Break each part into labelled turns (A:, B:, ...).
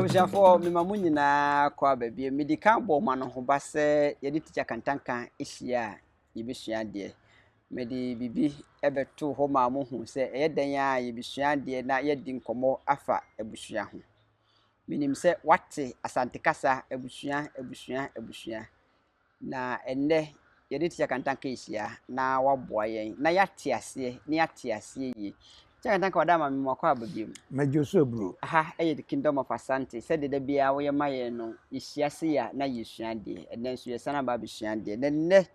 A: Abusuafoɔ, mema mo nyinaa kɔ aba bio. Medi kan bɔɔ mo anohoba sɛ yɛne Tikya Kantanka hyia a, yɛbɛsua adeɛ. Mede biribi bɛtoo hɔ maa mohu sɛ ɛyɛ dɛn ara a yɛbɛsua adeɛ na yɛadi nkɔmmɔ afa abusua ho. Menim sɛ woate Asante kasa, abusua, abusua, abusua. Na ɛnnɛ, yɛne Tikya Kantanka rehyia na waboa yɛn na yɛate aseɛ na yɛate aseɛ yie. Tikya Kantanka wada ama me mu akɔ aba bio.
B: Mɛgye so aburo.
A: Ha yɛ The Kingdom of Asante. Sɛdeɛ da biara woyɛ ma yɛn no, yɛhyia sei a na yɛresua adeɛ. Ɛnnɛ nso yɛsan aba abɛsua adeɛ. Na nnɛ,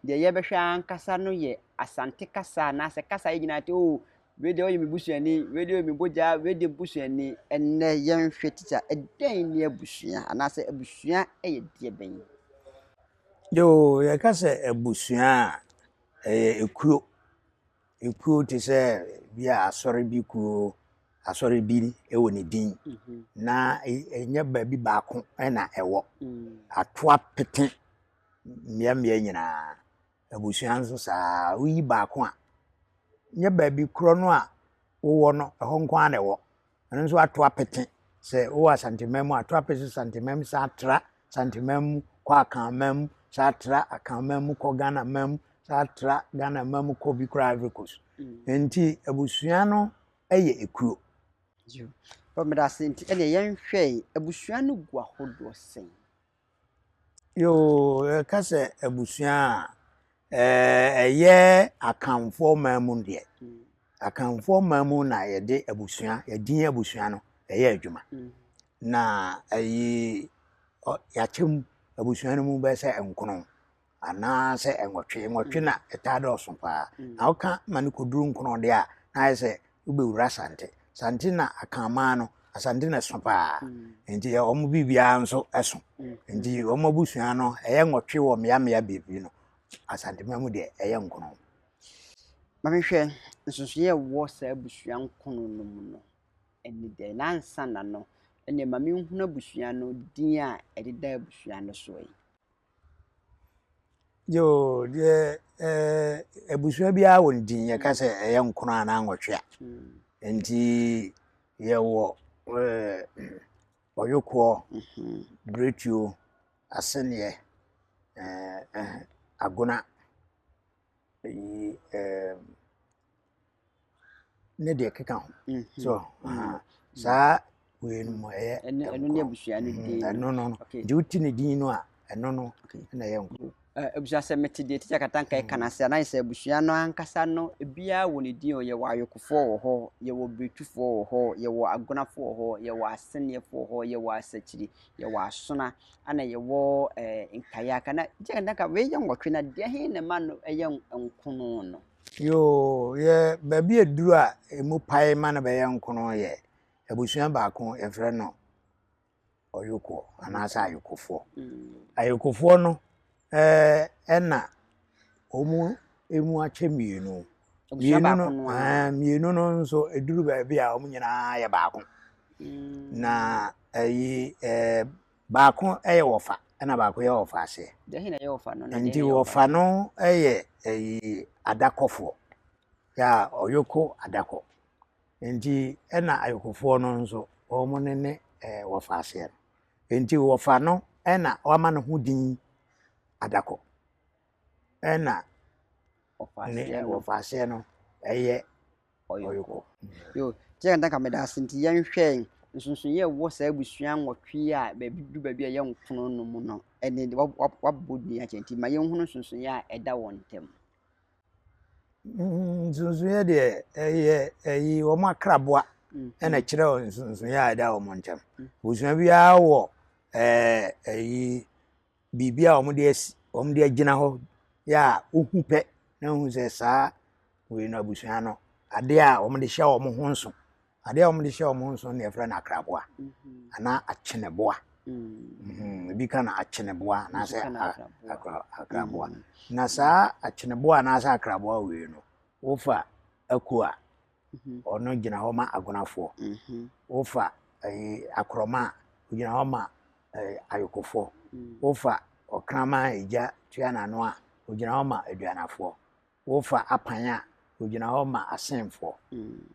A: deɛ yɛbɛhwɛ ankasa no yɛ Asante kasa anaasɛ kasa a yɛn nyinaa te, oh, wei deɛ ɔyɛ me busuani, wei deɛ ɔyɛ me bogya, wei deɛ busuani. Ɛnnɛ yɛnhwɛ tikya, ɛdɛn ne abusua anaasɛ abusua yɛ deɛ bɛn?
B: Yoo, yɛka sɛ abusua a, ɛyɛ ekuo. Ekuo te sɛ bi a asɔre bi kuo, asɔre bi wɔ ne din. Mhm. Na ɛnyɛ baabi baako na ɛwɔ. Mm. Ato apete mmeammea nyinaa. Abusua nso saa ara, woyi baako a, nyɛ baabi korɔ no a wowɔ no, ɛhɔ nko ara na ɛwɔ. Ɛno nso ato apete. Sɛ wowɔ Asanteman mu a, ato apete Asanteman mu, san tra Asanteman mu kɔ Akanman mu, san tra Akanman mu kɔ Ghanaman mu, san tra Ghanaman mu kɔ bi koraa Ivory Coast. Mm. Nti abusua no yɛ ekuo.
A: Meda ase nti ɛnna yɛnhwɛ abusua no gu ahodoɔ sɛn?
B: Yoo, yɛka sɛ abusua a, ɛyɛ Akanfoɔ man mu deɛ. Akanfoɔ man mu na yɛde abusua, yɛdin abusua no ɛyɛ adwuma. Na ɛyi, yɛakyɛ mu abusua no mu bɛyɛ sɛ nkono. anaasɛ nwɔtwe. Nwɔtwe na ɛtaa dɔɔso paa. Na woka ma no kɔduru nkono deɛ a, na ayɛ sɛ wobɛwura Asante. Asante na Akanman no, Asante na ɛso paa. Nti wɔn biribiara nso ɛso. Nti wɔn abusua no, ɛyɛ nwɔtwe wɔ mmeammea bebree no, Asanteman mu deɛ ɛyɛ nkono.
A: Ma menhwɛ, nsonsonoeɛ a ɛwɔ saa abusua nkono no mu no ne dɛn? Na ansa na no, ɛnneɛ ma menhunu abusua no din a ɛdeda abusua no soɔ yi.
B: Yoo, deɛ ɛɛ abusua biara wɔ ne din. Yɛka sɛ ɛyɛ nkono anaa nwɔtwe a. Nti yɛwɔ ɛɛ ɔyokoɔ, biretuo, aseneɛ, ɛɛ agona, ɛyi ɛɛ. ne deɛ ɛkeka ho mm-hmm. so mm-hmm. saa wei no mu ɛyɛ
A: ɛno ne abusua no din
B: ɛno no nti wote ne din no a ɛno no na ɛyɛ nko
A: abusua sɛ mete deɛ tikya katanka ɛka no ase anaayɛ sɛ abusua no ankasa no ebiara wɔ ne din o yɛwɔ ayokofoɔ wɔ hɔ yɛwɔ beretufoɔ wɔ hɔ yɛwɔ agonafoɔ wɔ hɔ yɛwɔ aseneɛfoɔ wɔ hɔ yɛwɔ asakyiri yɛwɔ asona ana yɛwɔ nkaeɛ aka na tikya katanka wei yɛ nwɔtwe na deɛ he na ɛma no ɛyɛ nkono no
B: Yoo, yɛ baabi aduru a emu pae ma no bɛyɛ nkono yɛ abusua baako yɛfrɛ no ɔyokoɔ anaasɛ ayokofoɔ. Mm. Ayokofoɔ no ɛna wɔn emu akyɛ mmienu. Mmienu no mmienu no nso eduru baabi a wɔn nyinaa yɛ baako. Mm. Na ɛyi ɛɛ Baako yɛ wɔfa ɛna baako yɛ wɔfa aseɛ. Nti wɔfa no yɛ ɛyi adakɔfoɔ yɛ a ɔyoko adakɔ. Nti ɛna ayokofoɔ no nso wɔn ne ne ɛɛ wɔfa aseɛ no. Nti wɔfa no ɛna wama ne ho din adakɔ ɛna ne wɔfa aseɛ no ɛyɛ
A: ɔyɔkɔ. Yo, kyɛ nka nka meda ase nti yɛnhwɛ nsonsonoeɛ a ɛwɔ saa abusua nwɔtwe yi a baabi du baabi a ɛyɛ nkono no mu no ɛne wabɔ din akyɛ nti ma yɛnhunu nsonsonoeɛ a ɛda wɔn ntam.
B: Mm, nsonsonoeɛ deɛ ɛyɛ ɛyi wɔn akraboa mm. ɛna ɛkyerɛ nsonsonoeɛ a ɛda wɔn ntam. Mm. Abusua biara wɔ ɛɛ ɛyi biribi a wɔde asi wɔde agyina hɔ yɛ a wohu pɛ na wohu sɛ saa wei no abusua no adeɛ a wɔde hyɛ wɔn ho nso adeɛ a wɔde hyɛ wɔn ho nso na yɛfrɛ no akraboa mhm. anaa akyeneboa mm. mhm, ebi ka no akyeneboa anaasɛ akraboa mm. na saa akyeneboa anaasɛ akraboa wei no wofa akuo a mhm. ɔno gyina hɔ ma agonafoɔ wofa akorɔma a ogyina hɔ ma ayokofoɔ wofa ɔkraman a egya tua n'ano a ogyina hɔ ma aduanafoɔ Wofa apan a, ogyina hɔ ma asenfoɔ.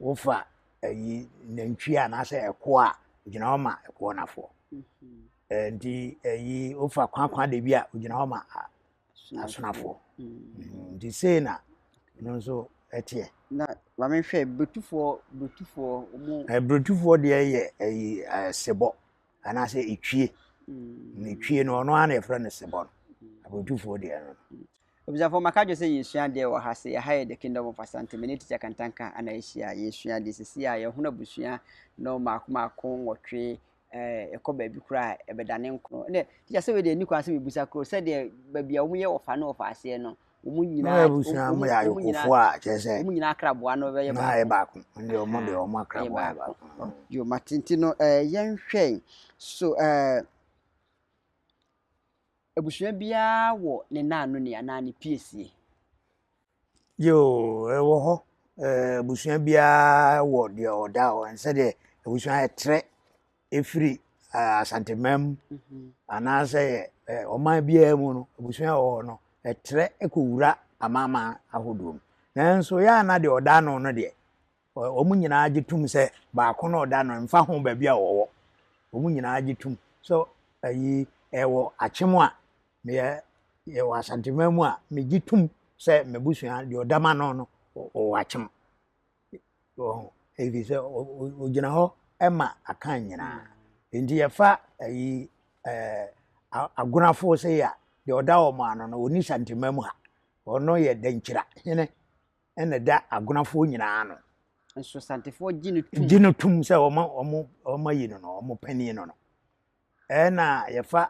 B: Wofa ayi nantwie anaasɛ ɛkoɔ a, ogyina hɔ ma ɛkoɔnafoɔ. Nti ɛyi wofa kwakwa de bi a, ogyina hɔ ma asonafoɔ. Nti sei na ɛno nso ɛteɛ.
A: Na maame hwɛ Burotufoɔ, Burotufoɔ wɔn.
B: Burotufoɔ deɛ yɛ ɛyi sebɔ anaasɛ etwie. Etwie no, ɔno ara na yɛfrɛ no sebɔ no. Aburotufoɔ deɛ no.
A: Abusuafoɔ, maka adwo sɛ yɛsua adeɛ wɔ ha sɛ yɛha yɛ The Kingdom of Asante. Me ne Teacher Kantanka ana ahyia a yɛsua adeɛ. Sisi a yɛhono abusua no maako maako 8, ɛkɔ baabi koraa a ɛbɛdane 9. Ɛnɛ teacher, sɛ wei deɛ ɛni kwan sɛ mebusa koro sɛdeɛ baabi a wɔn yɛ wɔfa ne wɔfa aseɛ no, wɔn nyinaa
B: abusua mo yɛ ayokofoɔ a kyerɛ sɛ
A: wɔn nyinaa akraboa no bɛyɛ
B: na ayɛ baako. Ɛnde wɔn deɛ wɔn akraboa yɛ baako.
A: Yo, mate. Nti no yɛnhwɛ so abusua biara wɔ ne naano ni anaa ne piesie?
B: Yoo, ɛwɔ hɔ. Abusua biara wɔ deɛ ɔda hɔ sɛdeɛ abusua ɛtrɛ efiri Asanteman mu anaasɛ ɔman biara mu no, abusua wɔ hɔ no ɛtrɛ ɛkɔwura amanaman ahodoɔ mu. Nanso yɛ ana deɛ ɔda ano no deɛ, wɔn nyinaa gye tom sɛ baako na ɔda no, mfa ho baabi a wɔwɔ. Wɔn nyinaa gye tom sɛ ɛyi ɛwɔ Akyem a meyɛ, yɛwɔ Asanteman mu a, megye tom sɛ m'abusua deɛ ɔda ma no no ɔwɔ Akyem. Wɔn efi sɛ ogyina hɔ ma Akan nyinaa. Nti yɛfa ɛyi Agonafoɔ sɛ yi a, deɛ ɔda wɔn ano no ɔni Santeman mu ha. Ɔno yɛ Dankyira hene ɛna ɛda Agonafoɔ nyinaa ano.
A: Nso Santefoɔ gye no tum.
B: Gye no tum sɛ wɔn ayi no no, wɔn panin no no. Ɛna yɛfa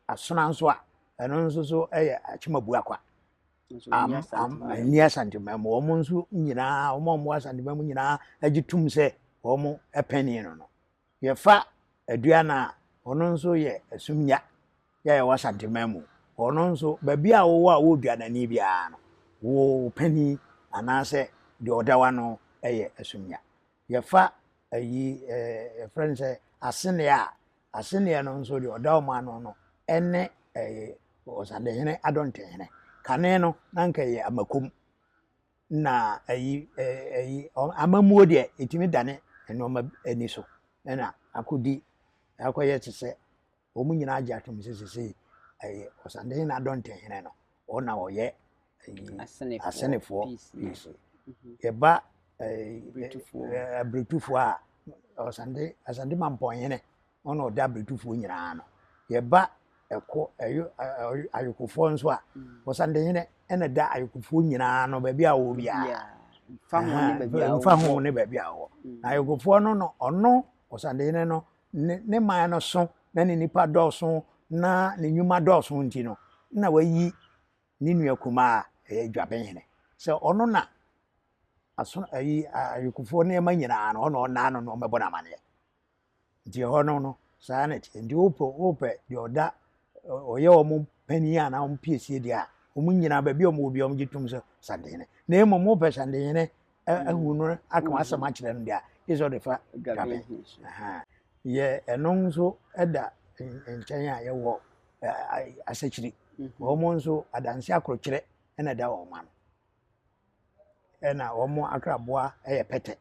B: Asona nso a, ɛno nso so yɛ Akyem Abuakwa. Nni Asanteman mu. Wɔn nso nyinaa, wɔn a wɔwɔ Asanteman mu nyinaa gye tum sɛ wɔn panin no no. Yɛfa Aduana a, ɔno nso yɛ Asumnya yɛ a ɛwɔ Asanteman mu. Ɔno nso, baabi a wowɔ a wowɔ Duanani biara no, wo panin anaasɛ deɛ ɔda w'ano yɛ Asumnya. Yɛfa ayi yɛfrɛ no sɛ Aseneɛ a, Aseneɛ no nso deɛ ɔda wɔn ano no ne ɛyɛ Ɔsadehene Adɔntehene. Kane no, na anka ɛyɛ Amakom. Na ayi ayi amammuo deɛ, ɛtumi dane nneɛma ani so ɛna akɔdi akɔyɛ te sɛ wɔn nyinaa agye atom sɛ sesei ɛyɛ Ɔsandehene Adɔntehene no, ɔna ɔyɛ Asenefoɔ piesie. Yɛba Abiretufoɔ a, Ɔsande Asante Mampɔnhene, ɔna ɔda Abiretufoɔ nyinaa ano. Yɛba ɛkɔ ɛyo Ayokofoɔ nso a, Ɔsandehene ɛna da Ayokofoɔ nyinaa ano baabi a wɔwɔ biara. Mfa ho ne baabi a wɔwɔ. Na Ayokofoɔ no no, ɔno Ɔsandehene no ne man no so na ne nipa dɔɔso na ne nnwuma dɔɔso nti no, na wayi ne nua kumaa a ɛyɛ Dwabenhene sɛ ɔno na aso ayi ayokofoɔ nneɛma nyinaa no, ɔna ɔnaa no na ɔmmɛbɔ no amaneɛ. Nti ɛhɔ no no saa na ɛteɛ. Nti wopɛ deɛ ɔda ɔyɛ wɔn panin a na wɔn piesie deɛ a, wɔn nyinaa baabi a wɔn wɔ bi a wɔn gye tom sɛ Sandehene. Na mmom wopɛ Sandehene ahu no aka asɛm akyerɛ no deɛ a, gye sɛ ɔde fa Dwaben. Yɛ ɛno nso da nkyɛn a, yɛwɔ Asakyiri. Wɔn nso adanse akorokyerɛ na ɛda wɔn ano. Ɛna wɔn akraboa yɛ pɛtɛ.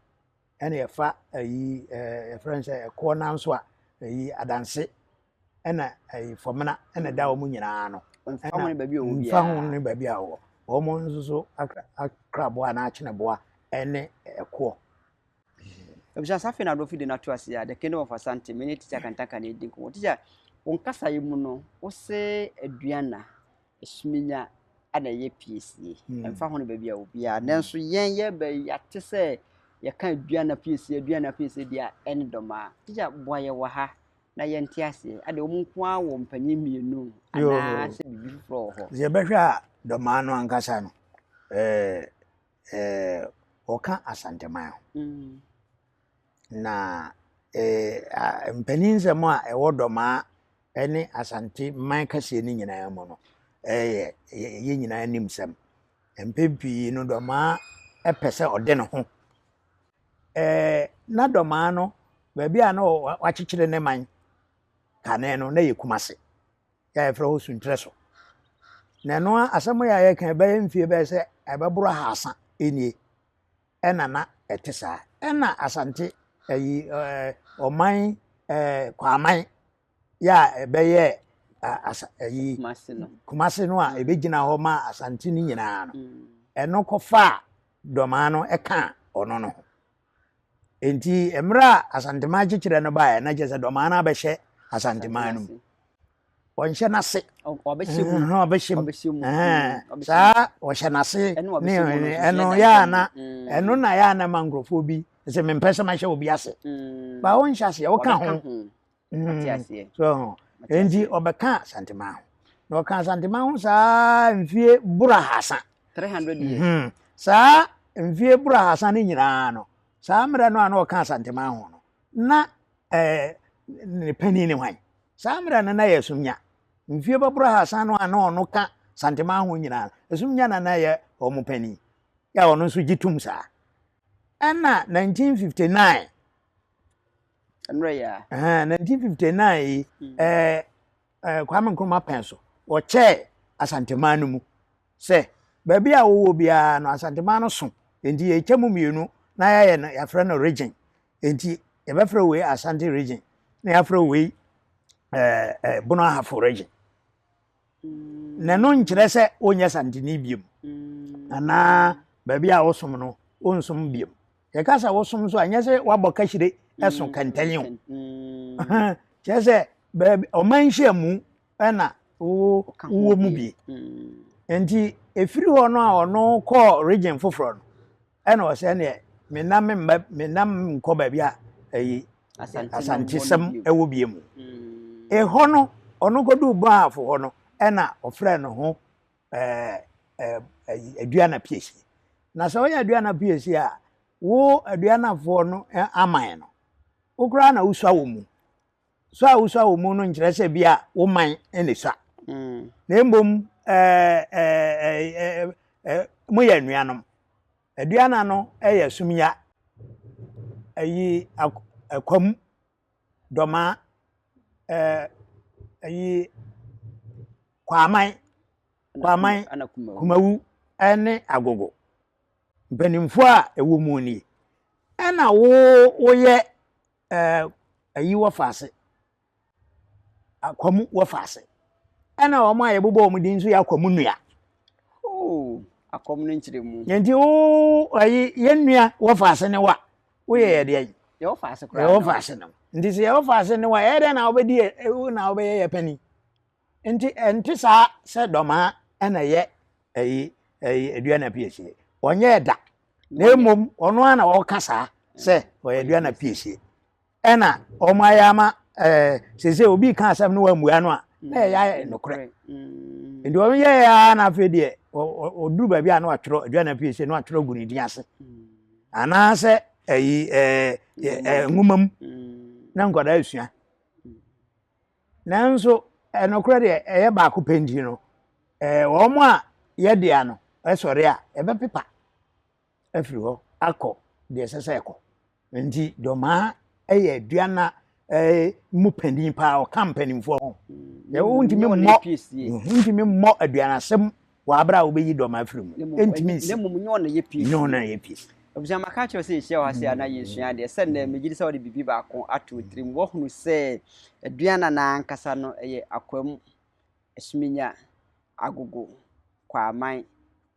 B: Ɛna yɛfa ayi yɛfrɛ no sɛ ɛkoɔ nan nso a, ayi adanse ɛna ayi fɔmena ɛna ɛda wɔn nyinaa ano.
A: Mfa ho ne baabi a wɔwɔ
B: biara. Mfa ho ne baabi a wɔwɔ. Wɔn nso so akraboa anaa akyeneboa ɛne ɛkoɔ.
A: Abusua, saa afei na adɔfo de no ato ase a The Kingdom of Asante, me ne Teacher Kantanka na ɛdi nkɔmmɔ. Teacher, wo nkasaeɛ mu no, wo se Aduana, Asuminya na ɛyɛ piesie. Ɛmfa ho ne baabi a obiara. Nanso yɛn yɛba yi, yɛate sɛ yɛka Aduana piesie, Aduana piesie deɛ a, ɛne Dɔmaa. Teacher, boa yɛ wɔ ha na yɛnte aseɛ. Ade wɔn nko ara wɔ mpanyin mmienu anaasɛ biribi foforɔ wɔ hɔ?
B: Sɛ yɛbɛhwɛ a, Dɔmaa no ankasa no, wɔka Asanteman ho. Na mpanin nsɛm a ɛwɔ Dɔmaa ne Asante man kɛseɛ no nyinaa mu no, ɛyɛ yɛn nyinaa nim sɛm. Mpɛn pii no, Dɔmaa pɛ sɛ ɔde ne ho. Na Dɔmaa no, baabi a na wakyekyere ne man kane no, na yɛ Kumase. Yɛ a yɛfrɛ hɔ Suntrɛ so. Na ɛno asɛm yɛ a yɛka ɛbɛyɛ mfie bɛyɛ sɛ ɛbɛboro 300 nie ɛna na ɛte saa. Ɛna Asante ayi ɛɛ ɔman ɛɛ Kwaman yɛ a ɛbɛyɛ asa ayi Kumase no a ɛbɛgyina hɔ ma Asante no nyinaa no mm. ɛno kɔfaa dɔmaa no ɛka ɔno no ho nti mmerɛ a Asanteman kyekyerɛ no baeɛ na kyerɛ sɛ dɔmaa no abɛhyɛ Asanteman no mu ɔnhyɛ n'ase ɔbɛhyɛ mu saa ɔhyɛ n'ase ne ɛno yɛ ana ɛno na yɛ ana ma nkurɔfoɔ bi sɛ mempɛ sɛ mahyɛ obi ase ba wonhyɛ aseɛ woka ho so nti ɔbɛka Asanteman ho na ɔka Asanteman ho saa mfie boro ahasa saa mfie boro ahasa no nyinaa no saa mmerɛ no a na ɔka Asanteman ho no na ɛɛ ne panin ne hwan Saa mmerɛ no na yɛ Asumnya. Mfie bɛboro ahasa no a na ɔno ka Santeman ho nyinaa no, Asumnya na na ɛyɛ wɔn panin. Yɛ a ɔno nso gye tom saa. Ɛna 1959.
A: Mmerɛ yɛ a.
B: 1959 yi, mm. ɛɛ ɛɛ Kwame Nkrumah pɛn so, wɔkyɛɛ Asanteman no mu sɛ baabi a wowɔ biara no Asanteman no so, nti yɛkyɛ mu mmienu na yɛayɛ no yɛafrɛ no region. Enti yɛbɛfrɛ wei Ashanti region na yɛafrɛ wei ɛɛ eh, eh, Bono Ahafo region. Mm. Na ɛno nkyerɛ sɛ wonyɛ Santini biom mm. anaa baabi a wosom no wonsom biom. Yɛka sɛ wosom nso a nyɛ sɛ woabɔ kahyire ɛso mm. kɛntɛn o. Kyerɛ sɛ baabi ɔman nhyiamu ɛna wo wowɔ mu bi. Nti efiri hɔ no a ɔno kɔɔ region foforɔ no ɛna ɔsɛ neɛ mena me mma mena nkɔ baabi a ɛyi asantesɛm ɛwɔ bie mu mm. ɛhɔ no ɔno kɔduu baafo hɔ no ɛna ɔfrɛ no ho ɛɛ ɛɛ aduana piesie na sɛ ɔyɛ aduana piesie a wo aduanafoɔ no aman no wo koraa na wosua wɔ mu Sua a wosua wɔ mu no nkyerɛ sɛ bi a wo man na esua. Mm. Na mmom ɛɛ ɛɛ moyɛ anuanom. Aduana no yɛ sumya, ayi akwam, dɔmaa, ɛɛ ayi kwaman, kwaman, kumawu ne agogo. Mpanimfoɔ a ɛwɔ mu nie. Ɛna wo woyɛ ɛɛ ayi wɔ faase akwamu wɔ faase ɛna wɔn a yɛbobɔ wɔn din nso yɛ akwamu nua.
A: Oh, akɔm no nkyerɛ mu.
B: Nti wo ayi yɛn nua wɔ faase ne wa woyɛ yɛ deɛ yi.
A: Yɛwɔ faase koraa.
B: Yɛwɔ faase ne nti sɛ yɛwɔ faase ne wa ɛyɛ dɛ na wobɛdi yɛ na wobɛyɛ yɛ panin nti ɛnte saa sɛ dɔmaa ɛna yɛ ɛyi ɛyi aduana piesie ɔnyɛ da. Na mmom ɔno ara na ɔka saa sɛ ɔyɛ aduana piesie ɛna wɔn ayɛ ama ɛɛ sese obi ka asɛm no wammua no a na ɛyɛ ayɛ nokorɛ mm. nti wɔn yɛ ya na afei deɛ ɔduru baabi a na watwerɛ aduana piesie na watwerɛ gu ne din ase mm. anaasɛ ɛyi ɛɛ ɛɛ nwoma mu mm. na nkwadaa esua nanso ɛnokorɛ deɛ ɛyɛ baako pɛ nti no ɛɛ wɔn a yɛdea no ɛsɔre a ɛbɛpepa afiri hɔ akɔ deɛ ɛsɛ sɛ ɛkɔ nti dɔmaa ɛyɛ aduana ɛɛ mu panin paa ɔka mpanimfoɔ ho wontumi mmɔ wontumi mmɔ aduanasɛm wɔ abere a wobɛyi dɔm afiri mu ɛntumi nsi
A: na mmom nyɛ ɔna yɛ pii
B: nyɛ ɔna yɛ pii
A: abusua maka kyerɛ sɛ yɛhyia wɔ ha sɛ ana yɛsua adeɛ sɛ nnɛ megye di sɛ wode biribi baako ato tirim woahunu sɛ aduana no ankasa no ɛyɛ akwam asuminya agogo kwaman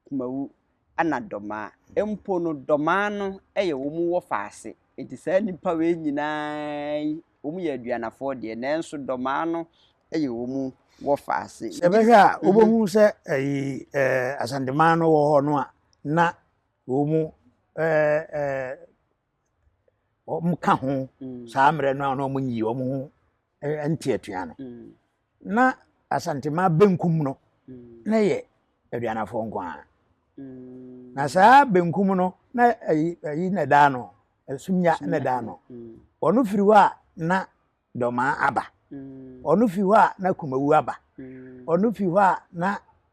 A: kumawu ɛna dɔmaa mpo no dɔmaa no ɛyɛ wɔn wɔ faase nti saa nnipa wei nyinaa yi wɔn yɛ aduanafoɔ deɛ nanso dɔmaa no yɛ wɔn wɔfaase.
B: Sɛ bɛhwɛ a wobɛhu sɛ ɛyi ɛɛ Asanteman no wɔ hɔ no a na wɔn ɛɛ ɛɛ wɔn ka ho mm. saa mmerɛ no a na wɔn nyi wɔn ho nte atua no mm. na Asanteman benkum no mm. na yɛ aduanafoɔ nko ara na saa benkum no na ɛyi ɛyi na ɛda ano ɛsumya na ɛda ano ɔno firi hɔ a na Dɔmaa aba. Ɔno fi hɔ a na Kumawu aba. Ɔno fi hɔ a na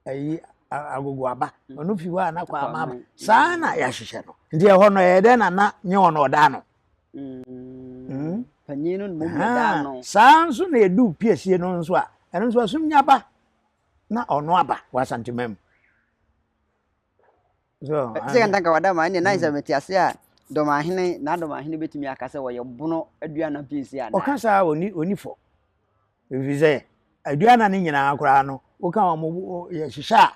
B: ayi Agogo aba. Ɔno fi hɔ a na Kwama aba. Saa na yɛahyehyɛ no. Nti ɛhɔ no ɛyɛ dɛn na na nyɛ ɔno ɔda ano?
A: Hmm? Panyin no mmom na ɛda ano.
B: Saa nso na edu piesie no nso a, ɛno nso asum aba na ɔno aba wɔ Asantema mu.
A: sɛ ka ntanka wada ma ɛnneɛ na sɛ mete ase a Dɔmahene, na Dɔmahene bɛtumi aka sɛ wɔyɛ Bono Aduana Piesie anaa?
B: Ɔka saa a, ɔnni, ɔnni fɔ. Ɛfiri sɛ, Aduana no nyinaa koraa no, woka wɔn, yɛhyehyɛ a,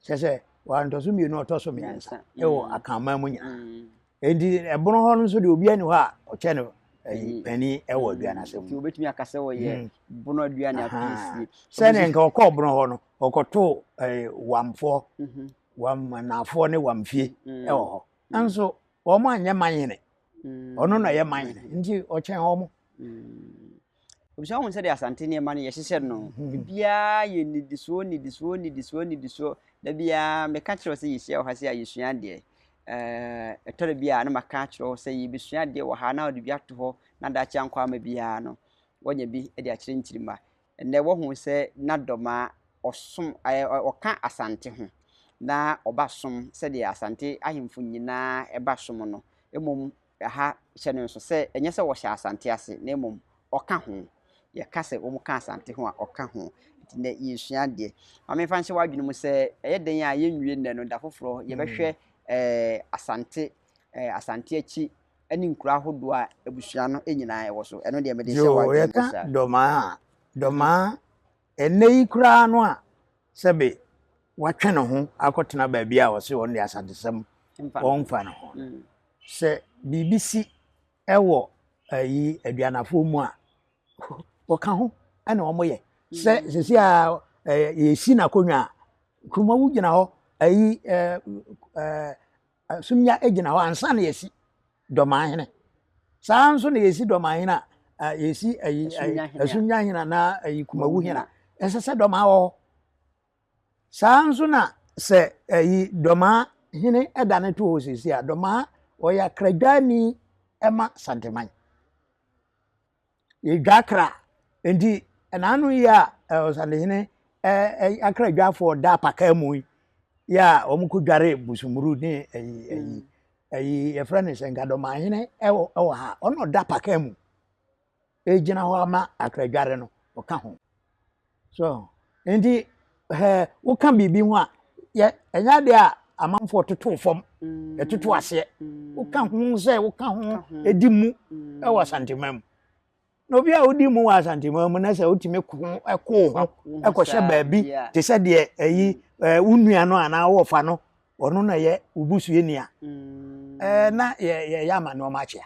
B: kyerɛ sɛ, wɔantɔ so mmienu, ɔtɔ so mmiɛnsa wɔ Akanman mu nyinaa. Enti ɛbono hɔ no nso deɛ obiara ni hɔ a ɔkyɛ no ɛyi panin ɛwɔ aduane asɛm mu.
A: Nti obetumi aka sɛ ɔyɛ hmm. bono aduane apiesie.
B: Sɛdeɛ nka ɔkɔɔ bono hɔ no ɔkɔtoo ɛɛ wamfoɔ mhm. wamanafoɔ ne wamfie hmm. ɛwɔ hɔ. Nso wɔn anyɛ manhene. Ɔno na ɔyɛ manhene nti ɔkyɛn wɔn.
A: Abusua wohu sɛdeɛ Asante nneɛma no yɛhyehyɛ no no, biribiara yɛ nnidisoɔ nnidisoɔ nnidisoɔ nnidisoɔ. Da biara meka kyerɛ wo sɛ yɛhyia wɔ ha sei a yɛsua adeɛ. Ɛɛ ɛtɔ da bi a na maka akyerɛ wo sɛ yɛbɛsua adeɛ wɔ ha na wode bi ato hɔ na daakye ankɔ ama biara no woanya bi de akyerɛ nkyirimma. Ɛnnɛ woahu sɛ na Dɔmaa ɔsom ɛɛ ɔka Asante ho na ɔba som sɛdeɛ Asante ahemfo nyinaa ba som no. Mmom Ɛha hyɛ no nso sɛ ɛnyɛ sɛ wɔhyɛ Asante ase na mmom ɔka ho. Yɛka sɛ wɔka Asante ho a, ɔka ho. Nti nnɛ yɛresua adeɛ. Ma memfa nhyɛ w'adwene mu sɛ ɛyɛ dɛn a yɛnwie nnɛ no, da foforɔ yɛbɛhwɛ ɛɛ Asante, ɛɛ Asante akyi ne nkuro ahodoɔ a abusua no nyinaa wɔ so. Ɛno deɛ mede hyɛ
B: Yoo,
A: w'adwene mu
B: yɛka
A: saa.
B: Dɔmaa a, Dɔmaa, ɛnnɛ yi koraa no a sɛbe watwe ne ho akɔtena baabi a ɔse ɔno deɛ Asantesɛm ɔmfa ne ho no, Sɛ biribi si wɔ ayi aduanafoɔ mu a, wɔka ho na wɔyɛ. Sɛ mm. sisi a yɛsi n'akonnwa a, Nkrumah gyina hɔ, ayi ɛɛ ɛɛ Sumya gyina hɔ ansa na yɛsi Dɔmahene. Saa nso na yɛsi Dɔmahene a, yɛsi ayi Asumya hene anaa ayi Kumawu hene a, ɛsɛ sɛ Dɔmaa wɔ hɔ. Saa ara nso na sɛ ɛyi Dɔmaa hene da ne to hɔ seesei a, Dɔmaa ɔyɛ akradwani ma Santeman. Yɛdwa akra. Nti ɛnaano yi a Ɔsantehene akradwafoɔ da apakaa mu yi yɛ a wɔn kɔ dware busumuru ne ɛyi ɛyi ɛyi yɛfrɛ no sɛ nka Dɔmaa hene ɛwɔ ɛwɔ ha ɔno ɔda apakaa mu. egyina hɔ ama akradware no, ɔka ho. So nti ɛɛ woka biribi ho a yɛ ɛnyɛ adeɛ a amanfoɔ toto fam ɛtoto aseɛ. Woka ho sɛ woka ho edi mu ɛwɔ Asanteman mu. Na obi a wodi mu wɔ Asanteman mu na sɛ wotumi ko ɛko ho ɛkɔhyɛ baabi te sɛ deɛ ɛyi ɛɛ wo nua no anaa wɔfa no ɔno na ɛyɛ wo busuani a ɛɛ na yɛ yɛyɛ ama nneɛma akyea.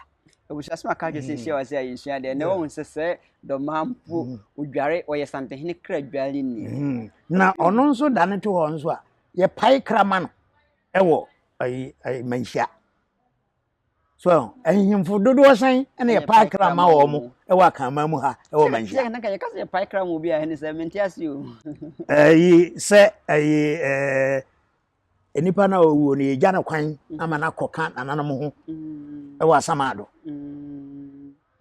A: Abusua sɛ maka kyerɛ sɛ hyia wɔ sɛ yɛsua deɛ na wɔn sɛ sɛ dɔmaa mpo mm. odware ɔyɛ santehene kra dware ni.
B: Mm. Na ɔno nso da ne to hɔ nso a yɛpae kra ma no ɛwɔ ayi ayi manhyia so ahemfo dodoɔ sɛn ɛna yɛpae kra ma wɔn mo ɛwɔ akanman mu ha ɛwɔ manhyia.
A: Sɛ yɛka sɛ yɛpae kra ma obi a ɛne sɛ mente ase o.
B: Ɛyi sɛ ɛyi ɛɛ. Nipa no a ɔwuo no yɛgya no kwan ama no akɔka nananom ho wɔ asamado.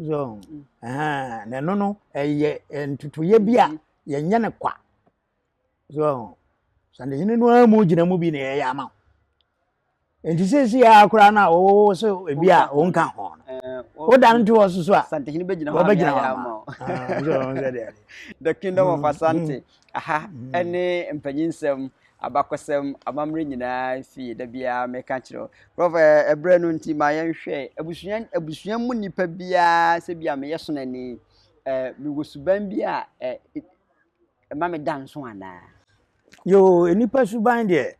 B: So, na ɛno no ɛyɛ ntotoyɛ bi a yɛnyɛ no kwa. So, sandehene no ara mu gyina mu bi na yɛyɛ ama wo. Nti seesei ara koraa no a wɔwɔ sɛ ebi a wɔnka ho no, woda no to hɔ so so a,
A: Santehene bɛgyina hɔ
B: wɔbɛgyina hɔ ama wo.
A: The Kingdom of Asante, aha ne mpanyinsɛm Abakɔsɛm, amammerɛ nyinaa fie, da biara meka kyerɛ wo. Prof, ɛberɛ no nti ma yɛnhwɛ abusua abusua mu nipa biara sɛ bi a meyɛ sonani, mewɔ suban bi a ɛma me da nso anaa?
B: Yoo, nnipa suban deɛ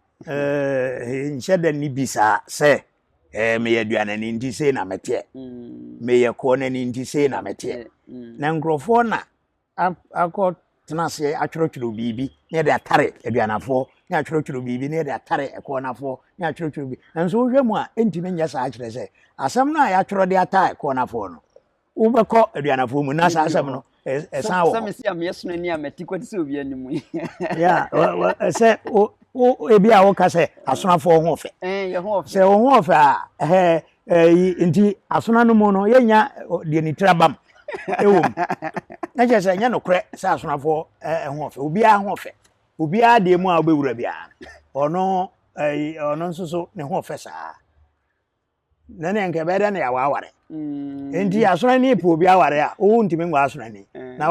B: nhyɛ da nni bi saa sɛ meyɛ aduanani nti sei na meteɛ, meyɛ koɔnani nti sei na meteɛ. Na nkurɔfoɔ na akɔ tena ase atwerɛtwerɛ biribi na yɛde atare aduanafoɔ ne atwerɛtwerɛ biribi na yɛde atare ɛkɔɔnafoɔ ne atwerɛtwerɛ bi nso wohwɛ mu a ɛntumi nyɛ saa kyerɛ sɛ asɛm no a yɛatwerɛ de ata ɛkɔɔnafoɔ no wobɛkɔ aduanafoɔ mu na saa asɛm no ɛsan wɔ
A: hɔ. Sɛ mesi a meyɛ sono ni a mɛte kɔte sɛ obi anim yi.
B: Sɛ ebi a woka sɛ asonafoɔ ho ɔfɛ. Sɛ wo ho ɔfɛ a ɛyi nti asona no mu no yɛnya deɛ ne tiri abam ɛwɔ mu na kyerɛ sɛ ɛnyɛ nokorɛ sɛ asonafoɔ ɛho ɔfɛ obiara ho ɔfɛ obiara deɛ mu a wobɛwura biara ɔno ɛyi ɔno nso so ne ho ɔfɛ saa na ne nka ɛbɛyɛ dɛ na yɛawɔ aware mm. nti asonani pɛ obi aware a wowo ntumi ngɔ asonani mm. na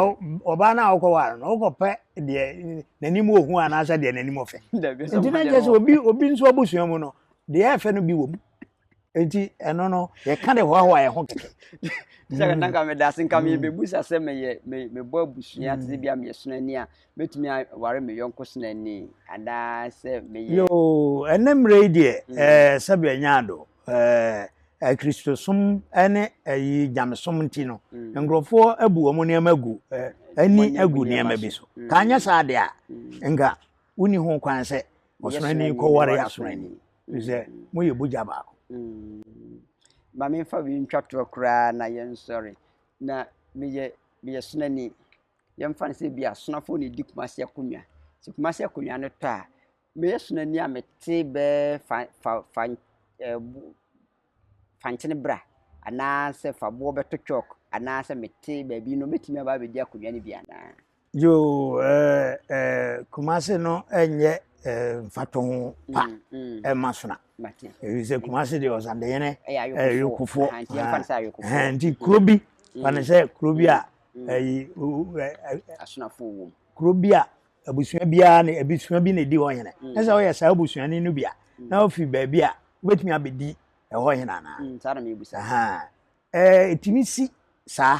B: ɔbaa no a wokɔware no wokɔpɛ deɛ n'anim ɔhu anaasɛ deɛ n'anim ɔfɛ nti na kyerɛ sɛ obi obi nso abusua mu no deɛ ɛfɛ no bi wɔ mu. Enti ɛno no yɛka de hoahoa yɛn ho kɛkɛ.
A: Sɛ mm. nka meda ase nka mebɛbusa sɛ meyɛ mebɔ abusua te sɛ mm. bi a meyɛ sonani a mɛtumi aware me yɔnko sonani anaasɛ meyɛ.
B: Yoo ɛnɛ mmerɛ yi deɛ mm. ɛɛ sɛbi ɛnyɛ ado ɛɛ Kristosom ne ɛyi nyamesom nti no nkurɔfoɔ abu wɔn nneɛma agu ɛɛ ani agu nneɛma bi so. Ka anyɛ saa deɛ a nka wonni ho kwan sɛ ɔsonani kɔware asonani. Ɛfiri sɛ moyɛ mogya baako.
A: Ma memfa wei ntwa toɔ koraa na yɛnsɔre. Na meyɛ meyɛ sonani. Yɛmfa no sɛ bi a sonafoɔ na ɛdi Kumasi akonnwa. Sɛ Kumasi akonnwa no tɔ a, meyɛ sonani a mete bɛɛ fa fa fa ɛɛ fankyene bra anaasɛ fa boɔ bɛto chalk anaasɛ mete baabi no mɛtumi aba abɛdi akonnwa no bi anaa?
B: Yoo, ɛɛ ɛɛ Kumasi no nyɛ ɛɛ mfatoho pa mm, mm. ɛma sona. Ɛfiri sɛ Kumasi deɛ ɔsandehene ɛyɛ yokofoɔ. Nti kuro bi fa ne sɛ kuro bi a ɛyi
A: asonafoɔ wɔ mu.
B: Kuro bi a abusua biara ne abusua bi na edi hɔ hene. Na sɛ ɔyɛ saa abusuani no bi a na ofi baabi a wobɛtumi abɛdi ɛhɔ hene anaa?
A: Saa na mebusa.
B: Ɛɛ ɛtumi si saa.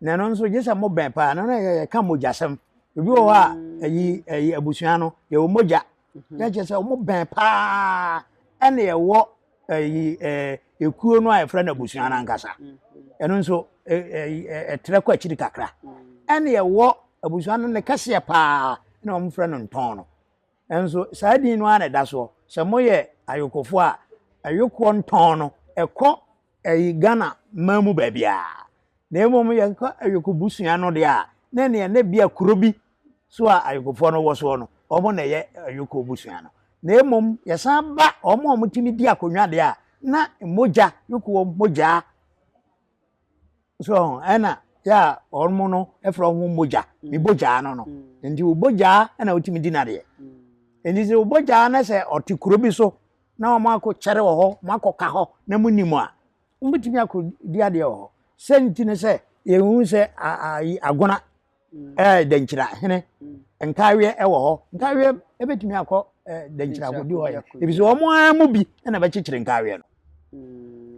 B: Na ɛno nso gye sɛ mobɛn paa no na yɛka mogyasɛm. Ebi wɔ hɔ a ɛyi ɛyi abusua no yɛwɔ mogya. Na kyerɛ sɛ wɔn bɛn paa ɛna yɛwɔ ɛyi ɛɛ ekuo no a yɛfrɛ no abusua no ankasa. Ɛno nso ɛyi ɛtrɛ kɔ akyiri kakra. Ɛna yɛwɔ abusua no ne kɛseɛ paa ɛna wɔn frɛ no ntɔn no. Nso saa din no ara na ɛda soɔ. Sɛ moyɛ ayokofoɔ a, ayokoɔ ntɔn no ɛkɔ ɛyi Ghana man mu baabiara. Na mmom yɛkɔ ayoko busua no deɛ a, na ɛneɛ na ebia kuro bi so a ayokofoɔ no wɔ soɔ no, wɔn na ɛyɛ ayoko busua no. Na mmom yɛsan ba wɔn a wɔtumi di akonnwa deɛ a, na mogya, yokoɔ mogyaa so ɛna yɛ a wɔn no frɛ wɔn ho mogya me bogyaa no no nti wo bogyaa na wotumi di n'adeɛ nti sɛ wo bogyaa na sɛ ɔte kuro bi so na wɔn akɔ kyɛre wɔ hɔ wɔn akɔ ka hɔ na mo nim a wɔn bɛtumi akɔ di adeɛ wɔ hɔ sɛ nti ne sɛ yɛhu sɛ ayi agona ɛɛ dɛnkyira hene nkaweɛ ɛwɔ hɔ nkaweɛ ɛbɛtumi akɔ ɛɛ dɛnkyira akɔdi hɔ yɛ ebi sɛ wɔn ara mu bi ɛna bɛkyekyere nkaweɛ no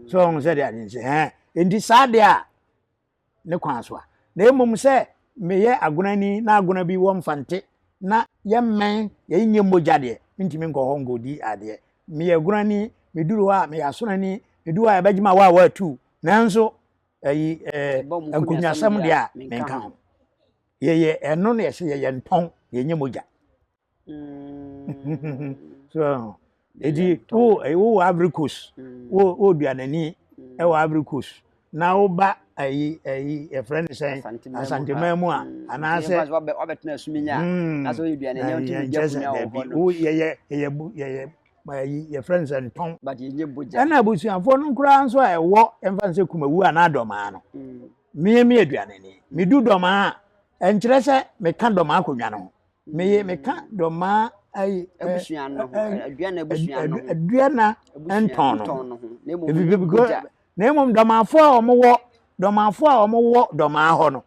B: so wɔn sɛ deɛ ade nse hɛn nti saa deɛ a ne kwan so a na mmom sɛ meyɛ agonani na agona bi wɔ mfante na yɛmmɛn yɛnyɛ mogya deɛ ntumi nkɔ hɔ nkɔdi adeɛ meyɛ agonani meduru hɔ a meyɛ asonani meduru hɔ a yɛbɛgye ma wɔ a wɔatu nanso ɛyi ɛɛ nkonnwasɛm deɛ a menka ho yɛyɛ ɛno na yɛsɛ yɛyɛ ntɔn yɛnyɛ mogya mm. so eti wo wo wɔ Ivory Coast mm. wo wo duanani mm. ɛwɔ Ivory Coast na woba ɛyi ɛyi yɛfrɛ no sɛn asanteman mu a anaasɛ
A: wabɛtena asuminya na sɛ woyɛ duanani a wotumi di akonnwa wɔ hɔ no
B: wo yɛyɛ yɛyɛ yɛyɛ ayi yɛfrɛ no sɛ ntɔn ɛna abusuafoɔ no koraa nso a ɛwɔ ɛmfa no sɛ kumawu anaa dɔmaa no mm. mmea mi aduaneni medu dɔmaa a ɛnkyerɛ sɛ meka dɔmaa akonnwa no ho meyɛ mm. meka dɔmaa ayi aduana ntɔn no ho na mmom dɔmaafoɔ a wɔwɔ dɔmaafoɔ a wɔwɔ dɔmaa hɔ no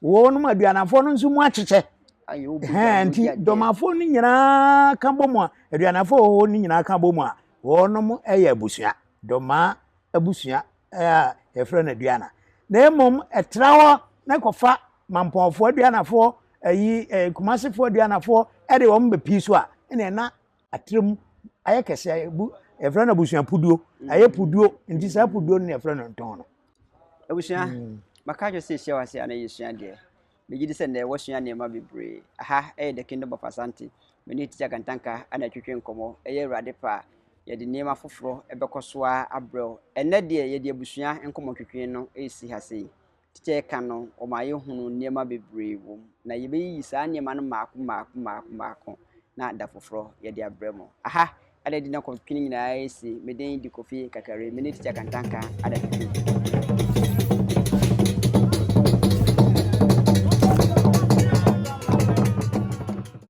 B: Wɔnom aduanafoɔ no nso mu akyekyɛ. Hɛn nti dɔmafoɔ no nyinaa ka bɔ mu a aduanafoɔ wɔ hɔ no nyinaa ka bɔ mu a wɔnom yɛ abusua dɔmaa abusua a yɛfrɛ no aduana. Na mmom ɛtra hɔ na kɔfa mampɔnfoɔ aduanafoɔ ayi eh, kumasefoɔ aduanafoɔ ɛde wɔn bɛpii so a ɛna ɛna atrem ayɛ kɛse ayɛ bu yɛfrɛ no abusua puduo ayɛ puduo nti saa puduo no na yɛfrɛ no ntɔn no.
A: Abusua, maka akyerɛ sɛ yɛhyia wɔ ase a na yɛsua adeɛ. Megye di sɛ nnɛ woasua nneɛma bebree. Aha yɛ The Kingdom of Asante. Me ne Tikya Kantanka na ɛtwetwe nkɔmmɔ. Ɛyɛ Awurade pɛ a, yɛde nneɛma foforɔ bɛkɔ so ara abrɛ wo. Ɛnnɛ deɛ yɛde abusua nkɔmmɔtwetwe no resi ha sei. Tikya reka no, ɔma yɛhunu nneɛma bebree wɔ mu, na yɛbɛyiyi saa nneɛma no mmaako mmaako mmaako mmaako na da foforɔ yɛde abrɛ mo. Aha na yɛde nnɛ kɔntwene nyinaa resi. Me din de Kofi Kakari. Me ne Tikya Kantanka Adadwene.